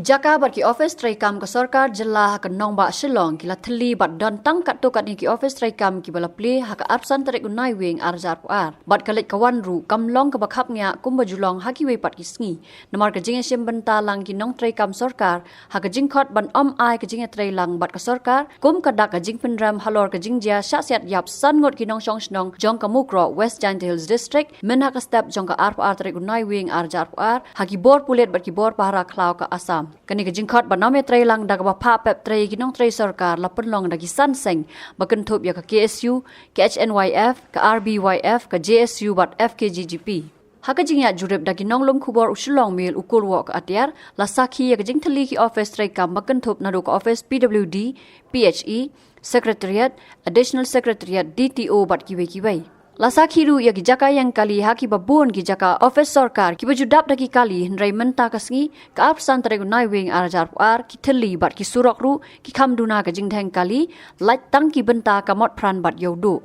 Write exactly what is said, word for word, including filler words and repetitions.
Jaka bad ki office treikam ka sorkar jylla ha ka nongbah Shillong ki la thylli bad don tang katto katne ki office treikam kiba la plie ha ka arphew san tarik u Naiwieng ar hajar arphew ar. Bad ka leit ka wan ruh kam long kaba khapngiah kumba ju long ha kiwei pat ki sngi. Namar ka jingïashim bynta lang ki nongtreikam sorkar ha ka jingkhot ban ym ai ka jingïatreilang bad ka sorkar kum ka dak ka jingpynrem halor ka jingjia shah siat ïap san ngut ki nongshong shnong jong ka Mukroh, West Jaintia Hills District, myn ha ka step jong ka arphew ar tarik u Naiwieng ar hajar arphew ar, ha ki bor pulit bad ki bor pahara khlaw ka Assam. Kane ka jingkhot ban ym ïatreilang da kaba phah pep trei ïa ki nongtrei sorkar la pynlong da ki san seng ba kynthup ïa ka K S U, K H N Y F, ka R B Y F, ka J S U bad F K J G P. Ha ka jingïaid jurip da ki nonglum khubor u Shillong Mail u Kulwoh Katiar la sakhi ïa ka jingthylli ki office treikam ba kynthup naduh ka office P W D, P H E, Secretariat, Additional Secretariat, D T O bad kiwei kiwei. La sakhi ruh ïa ki jaka ïeng kali ha kiba bun ki jaka office sorkar kiba ju dap da ki kali, hynrei mynta ka sngi ka arphew san tarik u Naiwieng ar hajar arphew ar ki thylli bad ki surok ruh ki kham duna ka jingdheng kali, lait tang ki bynta ka mot phran bad ïewduh.